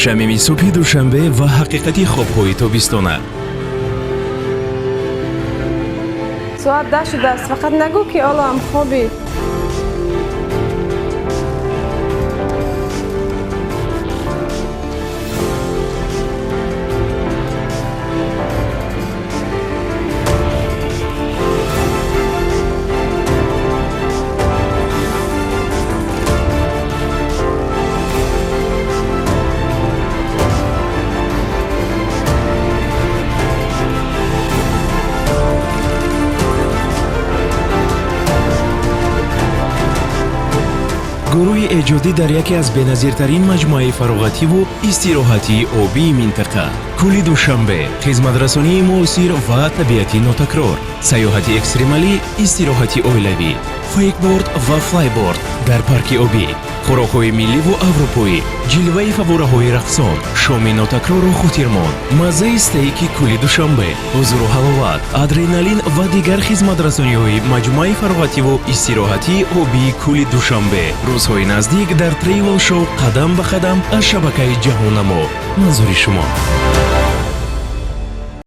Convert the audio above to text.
Шамими субҳи Душанбе ва ҳақиқати хобҳои тобистона. Соат 10 шудааст, фақат нагӯ, ки ҳоло ҳам хобӣ. Гурӯҳи эҷодӣ дар яке аз беназиртарин маҷмӯаи фароғативу истироҳатии обии минтақа, кӯли Душанбе. Хизматрасонии муосир ва табиати нотакрор, сайёҳати экстремалӣ, истироҳати оилавӣ, вейкборд ва флайборд дар парки обӣ, хӯрокҳои милливу аврупоӣ, ҷилваи фаввораҳои рақсон, шоми нотакрору хотирмон, маззаи стейки кӯли Душанбе, ҳузуру ҳаловат, адреналин ва дигар хизматрасониҳои маҷмӯаи фароғативу истироҳатии обии кӯли Душанбе. Рӯзҳои наздик дар тревел шоу «Қадам ба қадам» аз шабакаи Ҷаҳоннамо. Манзури шумо.